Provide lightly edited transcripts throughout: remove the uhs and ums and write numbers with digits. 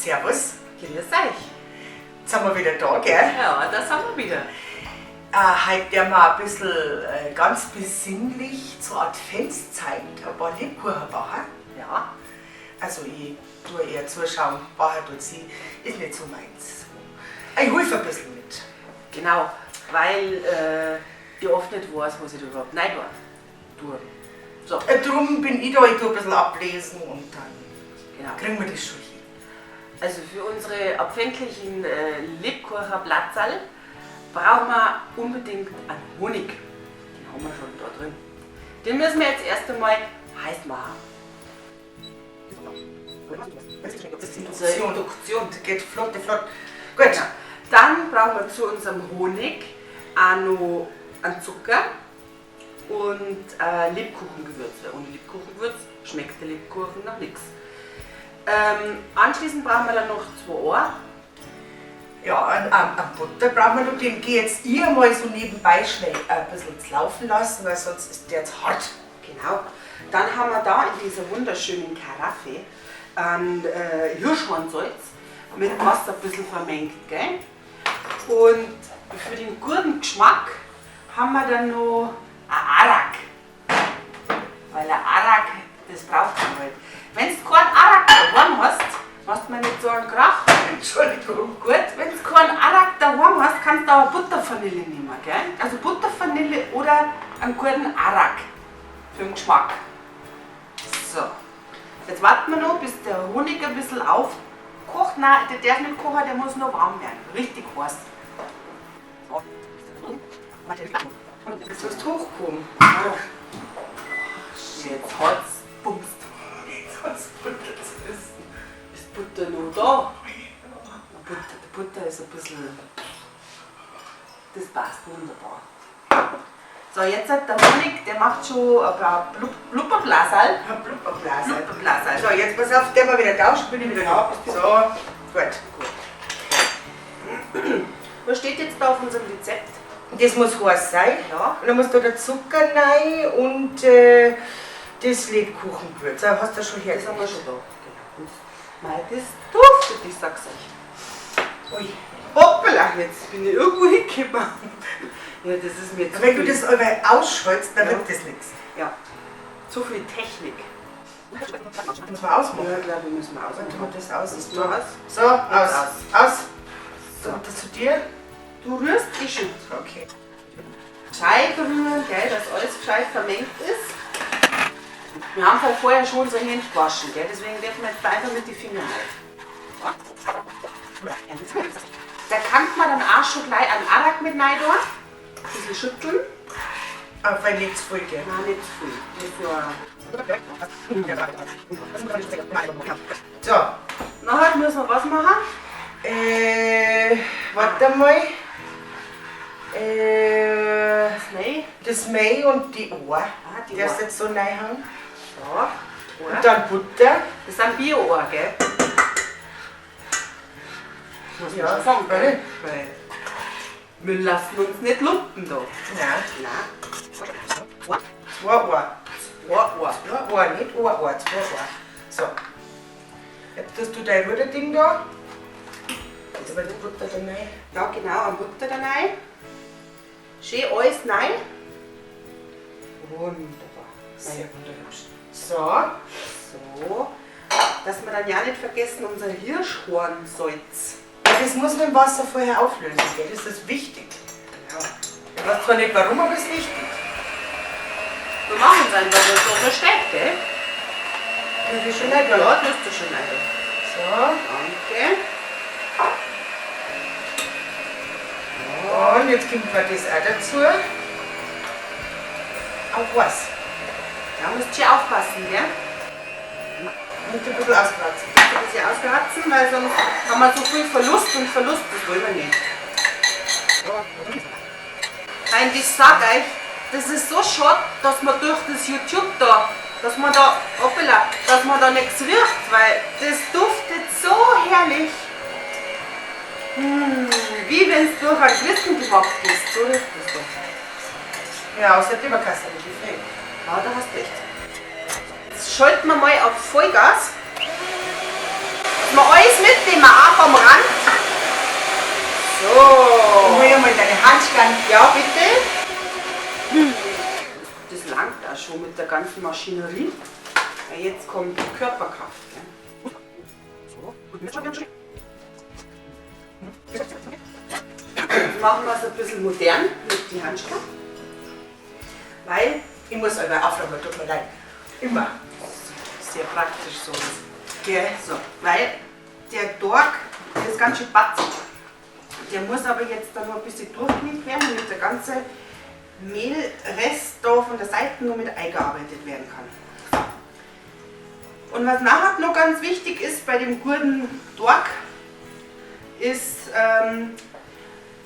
Servus. Grüß euch. Jetzt sind wir wieder da, gell? Ja, da sind wir wieder. Heute werden wir ein bisschen ganz besinnlich zur Adventszeit ein paar Lebkuchen backen. Ja. Also ich tue eher zuschauen, backen tut sie, ist nicht so meins. Ich helfe ein bisschen mit. Genau, weil ich oft nicht weiß, was ich da überhaupt rein tue. So. Drum bin ich da, ich tue ein bisschen ablesen und dann kriegen wir das schon hin. Also für unsere adventlichen Lebkuchenplatzerl brauchen wir unbedingt einen Honig. Den haben wir schon da drin. Den müssen wir jetzt erst einmal heiß machen. Das ist Unsere Induktion. Induktion. Das geht flott, flott. Gut. Genau. Dann brauchen wir zu unserem Honig auch noch einen Zucker und Lebkuchengewürz. Weil ohne Lebkuchengewürz schmeckt der Lebkuchen nach nichts. Anschließend brauchen wir dann noch 2 Eier. Ja, an Butter brauchen wir noch. Den geh jetzt ich mal so nebenbei schnell ein bisschen laufen lassen, weil sonst ist der jetzt hart. Genau. Dann haben wir da in dieser wunderschönen Karaffe ein Hirschhornsalz mit Wasser ein bisschen vermengt. Gell? Und für den guten Geschmack haben wir dann noch ein Arak. Weil ein Arak, das braucht man halt. Wenn du keinen Arak daheim hast, machst du mir nicht so einen Krach. Entschuldigung. Gut, wenn du keinen Arak daheim hast, kannst du auch Buttervanille nehmen. Gell? Also Buttervanille oder einen guten Arak für den Geschmack. So, jetzt warten wir noch, bis der Honig ein bisschen aufkocht. Nein, der darf nicht kochen, der muss noch warm werden. Richtig heiß. Jetzt hast du hochgekommen. Jetzt hat's bumst. Jetzt hat's Butter zu essen. Ist Butter noch da? Butter, die Butter ist ein bisschen. Das passt wunderbar. So, jetzt hat der Honig, der macht schon ein paar Blubberblaserl. Ein Blubberblaserl. Blubberblaserl. So, jetzt pass auf, der mal wieder tauscht, bin ich wieder da. So, gut. Gut. Was steht jetzt da auf unserem Rezept? Das muss heiß sein. Ja. Und dann muss da der Zucker rein und das Lebkuchengewürz. Das hast du schon her. Das haben wir schon da. Genau. Und mei, das duftet, ich sag's euch. Ui. Hoppala, jetzt bin ich irgendwo hingekommen. Ja, das ist mir zu Wenn du viel. das aber ausschaltest, dann Ja. wird das nichts. Ja, zu viel Technik. Muss man ausmachen? Ja, glaube ich, müssen wir ausmachen. Warte mal, das aus ist. Ist nur aus? So, aus. aus. Aus. So. Und das zu dir? Du rührst, ich schütt. Okay. Gescheit rühren, gell, dass alles gescheit vermengt ist. Wir haben halt vorher schon unsere Hände gewaschen, gell, deswegen dürfen wir jetzt da einfach mit den Fingern rein. Da kann man dann auch schon gleich einen Arak mit rein tun. Ein bisschen schütteln. Aber nicht zu viel, gell? Nein, nicht zu viel. Nicht so So. Nachher müssen wir was machen? Warte mal. Das Mei. Das Mei und die Ohr. Ah, die Darfst Ohr. du jetzt so reinhauen? Ja. Und dann Butter. Das sind Bio-Ohr, gell? Muss man Ja, schon sagen, gell? gell? Weil wir lassen uns nicht lumpen da. Nein. Nein. 2 Ohr. 2 Ohr. 2 Ohr, nicht 1 Ohr, 2 Ohr. So. Jetzt tust du dein Ruderding da. Jetzt aber die Butter da rein. Ja, genau, an Butter da rein. Schön alles rein. Wunderbar. Sehr wunderhübsch. So. So. Dass wir dann ja nicht vergessen, unser Hirschhornsalz. Ja, das muss man im Wasser vorher auflösen, gell? Das ist wichtig. Genau. Ich weiß zwar nicht warum, aber es ist wichtig. Wir machen es einfach, was da so steht, gell? Das ist schon nicht, Ja, oder? das ist schon nicht. So. Danke. Und jetzt kommt man das auch dazu. Auch was. Da musst du schon aufpassen, gell? Musst du ein bisschen auskratzen. Musst du ein bisschen auskratzen, weil sonst haben wir so viel Verlust und Verlust, das wollen wir nicht. Nein, ich sag euch, das ist so schade, dass man durch das YouTube da, dass man da, hoppala, dass man da nichts riecht, weil das duftet so herrlich. Wie wenn's durch einen Christengeschmack ist, so riecht das doch. Ja, außer die Leberkasse nicht gefällt. Ja, da hast du recht. Jetzt schalten wir mal auf Vollgas. Dass wir alles mitnehmen, auch vom Rand. So. Hol mal deine Handstand. Ja, bitte. Das langt auch schon mit der ganzen Maschinerie. Weil jetzt kommt die Körperkraft. Gell? Jetzt machen wir es ein bisschen modern mit den Handschuhen. Weil Ich muss aber aufräumen, tut mir leid. Immer. sehr praktisch so ist. Gell? So, weil der Dork, der ist ganz schön batzig. Der muss aber jetzt dann noch ein bisschen durchgenäht werden, damit der ganze Mehlrest da von der Seite noch mit eingearbeitet werden kann. Und was nachher noch ganz wichtig ist bei dem guten Dork, ist,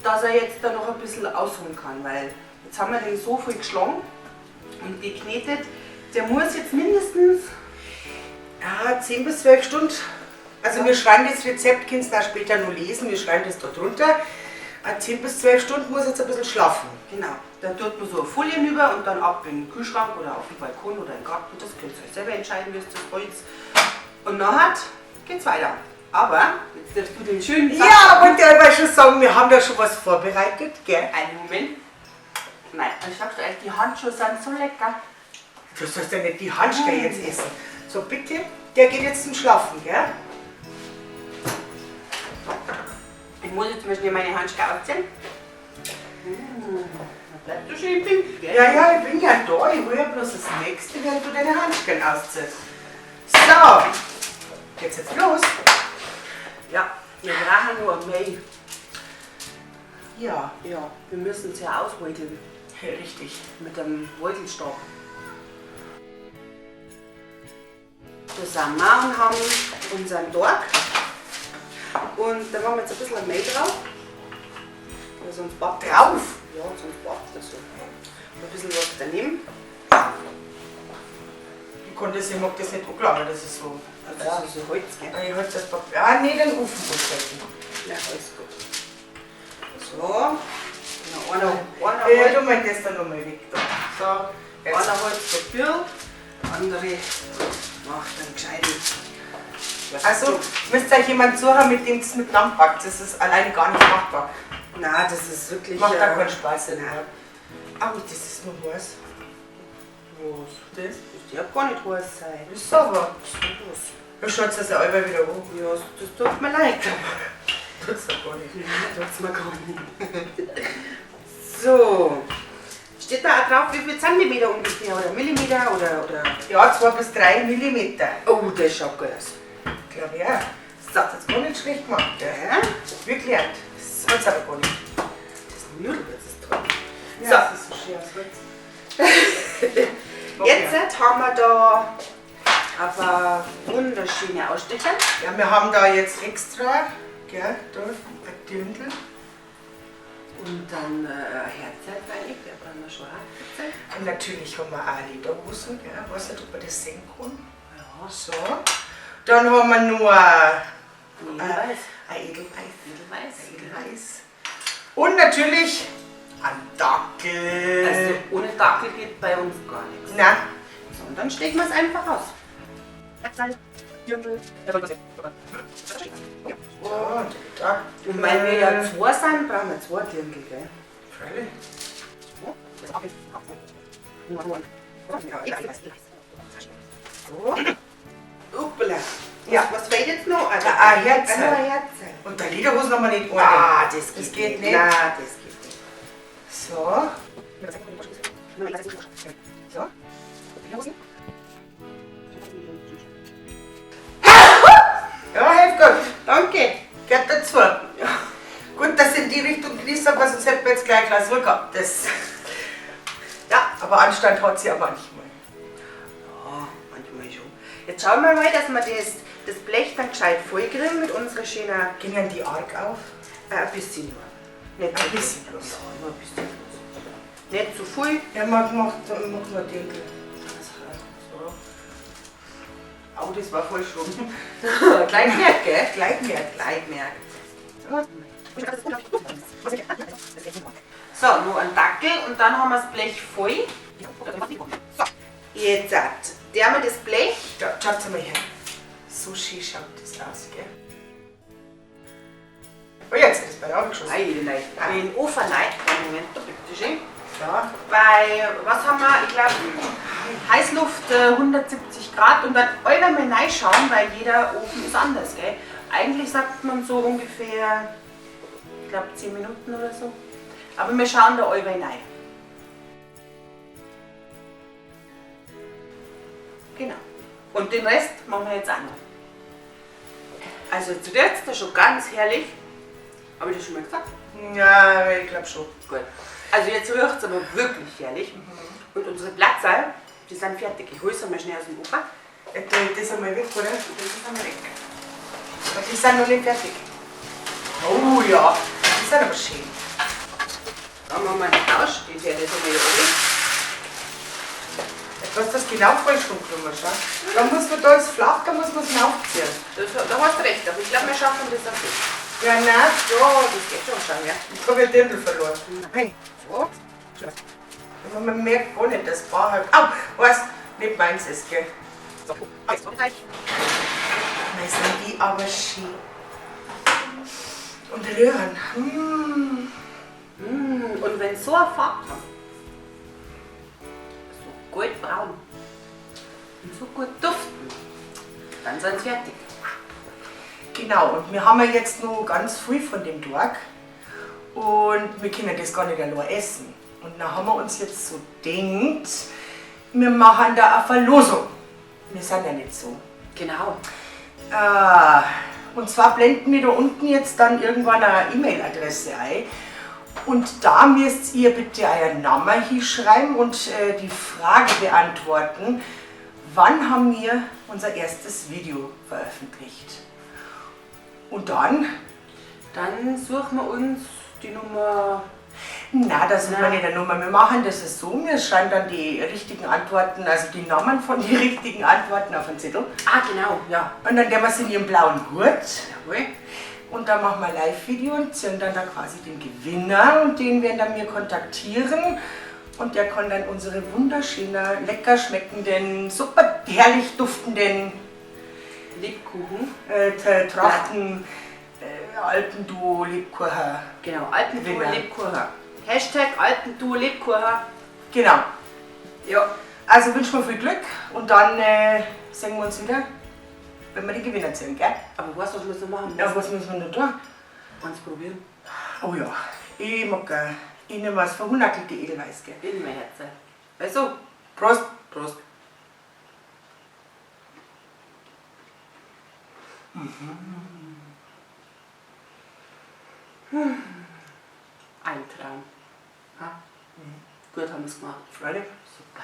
dass er jetzt da noch ein bisschen ausruhen kann, weil jetzt haben wir den so viel geschlagen und geknetet. Der muss jetzt mindestens Ja, 10 bis 12 Stunden. Also wir schreiben das Rezept, kannst du da später noch lesen, wir schreiben das da drunter. 10 bis 12 Stunden muss jetzt ein bisschen schlafen. Genau, dann tut man so eine Folie rüber und dann ab in den Kühlschrank oder auf den Balkon oder in den Garten. Das könnt ihr euch selber entscheiden, wie es das wollt. Und nachher geht's weiter. Aber jetzt darfst du den schönen Sack. Ja, wollte ich aber schon sagen, wir haben da schon was vorbereitet, gell? Einen Moment. Nein, ich sag's euch, die Handschuhe sind so lecker. Du sollst ja nicht die Handschuhe jetzt essen. So, bitte, der geht jetzt zum Schlafen, gell? Ich muss jetzt mal schnell meine Handschuhe ausziehen. Da bleibst du schön pink, gell? Ja, ja, ich bin ja da. Ich will ja bloß das nächste, während du deine Handschuhe ausziehst. So, geht's jetzt los? Ja, wir brauchen nur ein Mehl. Ja, Ja, wir müssen es ja auswägeln richtig. mit dem Wägelstab. Da sind wir und haben unseren Dork. Und da machen wir jetzt ein bisschen Mehl drauf. Weil sonst backt das. Drauf? Ja, sonst backt das so. Ein bisschen was daneben. Ich konnte das, ich mag das nicht anklammern, das ist so. Also das ist so Holz, gell? Ich halte das Papier. Ah, nee, den Ofen aushalten. Ja, alles gut. So. Noch einer Ja, holt, du meinst das dann nochmal weg da. So, jetzt. einer holt das Papier, der andere macht einen gescheiten. Also, müsst ihr euch jemand suchen, mit dem es miteinander packt. Das ist alleine gar nicht machbar. Nein, das ist wirklich. Macht da keinen Spaß. Nein. Au, das ist nur heiß. Was? Das? Das darf gar nicht heiß sein. Ist aber. Was? Du schaust das ja immer wieder an. Ja, das tut mir leid, aber. Tut's doch gar nicht. Tut's mir gar nicht. So. Steht da auch drauf, wie viel Zentimeter ungefähr oder Millimeter oder. Ja, 2 bis 3 Millimeter. Oh, das schaut gut aus. Glaube ich auch. So. Das hat gar nicht schlecht gemacht. Gell? Ja. Wirklich. Das hat's aber gar nicht. Das Nudel, das ist toll. Ja, So. das ist so schön aus Holz. Jetzt haben wir da ein paar wunderschöne Ausstecher. Ja, wir haben da jetzt extra, gell, da ein Dirndl. Und dann Herzeit, eigentlich, der brauchen wir schon auch. Und natürlich haben wir auch Lederhosen, gell, weiß nicht, ob man das sehen kann. Ja, So. Dann haben wir nur ein Edelweiß. Edelweiß. Edelweiß. Edelweiß. Und natürlich ein Dackel. Also ohne Dackel geht bei uns gar nichts. Nein. So, und dann stechen wir es einfach aus. So, und der Dackel. Und weil wir ja zwei sind, brauchen wir zwei Dirndl, gell? Freilich. So. Uppala. Ja. Was fehlt jetzt noch? Also, Ein Herz. Ein Herz. Und der Lederhosen haben wir nicht einen. Ah, das geht, Das geht nicht. nicht. Nein, das geht nicht. So. So. Ja, hilft gut. Danke. Gehört dazu. Gut, dass in die Richtung genießt habe, weil sonst hätten wir jetzt gleich eine Klausur gehabt. Das. Ja, aber Anstand hat sie ja manchmal. Ja, manchmal schon. Jetzt schauen wir mal, dass wir das Blech dann gescheit vollkriegen mit unserer schönen. Gingen die arg auf? Ein bisschen nur. Nicht Ein bisschen bloß. Ja, nur ein bisschen bloß. Nicht zu viel. Ja, man macht nur Dinkel. So. Au, das war voll schon. Gleich merkt, gell? Gleich merkt. Gleich merkt. So, noch ein Dackel und dann haben wir das Blech voll. So, jetzt der mit das Blech. Da, schaut's mal her. So schön schaut das aus, gell? Oh, jetzt ist es bei der aufgeschossen. Ei, nein. In den Ofen rein. Moment, bitte schön. Ja. Bei, was haben wir? Ich glaube, Heißluft 170 Grad und dann einmal mal reinschauen, weil jeder Ofen ist anders, gell? Eigentlich sagt man so ungefähr, ich glaube 10 Minuten oder so. Aber wir schauen da einmal rein. Genau. Und den Rest machen wir jetzt auch noch. Also zu jetzt ist schon ganz herrlich. Habe ich das schon mal gesagt? Ja, ich glaube schon. Gut. Also jetzt riecht es aber wirklich herrlich. Und unsere Platzerl, die sind fertig. Ich hole sie mal schnell aus dem Ofen. Das ist einmal weg, oder? Das ist einmal weg. Aber die sind noch nicht fertig. Oh ja, die sind aber schön. Dann machen wir einen Tausch. Die werden jetzt einmal hier oben. Du hast das genau falsch rumgenommen, schau. Da muss man da ist flach, da muss man es aufziehen. Da hast du recht, aber ich glaube, wir schaffen das auch so. Ja, nein. Ja, das geht schon, schau her. Ich habe ja Dirndl verloren. Hey. So. Aber man merkt gar nicht, dass Paar halt. Au, was nicht meins ist, gell? So. Mei, sind die aber schön. Und rühren. Mm. Mm, und wenn so eine Farbe hat, so goldbraun und so gut duften, dann sind sie fertig. Genau, und wir haben ja jetzt noch ganz viel von dem Tag und wir können das gar nicht allein essen. Und dann haben wir uns jetzt so gedacht, wir machen da eine Verlosung. Wir sind ja nicht so. Genau. Und zwar blenden wir da unten jetzt dann irgendwann eine E-Mail-Adresse ein. Und da müsst ihr bitte euren Namen hinschreiben und die Frage beantworten, wann haben wir unser erstes Video veröffentlicht? Und dann? Dann suchen wir uns die Nummer. Na, das suchen wir nicht eine Nummer. Wir machen das so, wir schreiben dann die richtigen Antworten, also die Namen von den richtigen Antworten auf den Zettel. Ah, genau, ja. Und dann geben wir sie in ihren blauen Hut. Jawohl. Und dann machen wir ein Live-Video und ziehen dann da quasi den Gewinner und den werden dann wir kontaktieren. Und der kann dann unsere wunderschönen, lecker schmeckenden, super herrlich duftenden Lebkuchen, Trachten, Alpenduo Lebkuchen. Genau, Alpenduo Lebkuchen. Hashtag Alpenduo Lebkuchen. Genau. Ja. Also wünschen wir viel Glück und dann sehen wir uns wieder, wenn wir die Gewinner ziehen, gell? Aber weißt du, was müssen wir machen? Ja, was müssen wir noch tun? Eins probieren. Oh ja, ich mag gerne. Ich nehme was verhunackelte Edelweiß, gell? In mein Herz. Also, Prost! Prost! Mhm. Ein Traum. Ha? Mhm. Gut haben wir es gemacht. Freude. Super.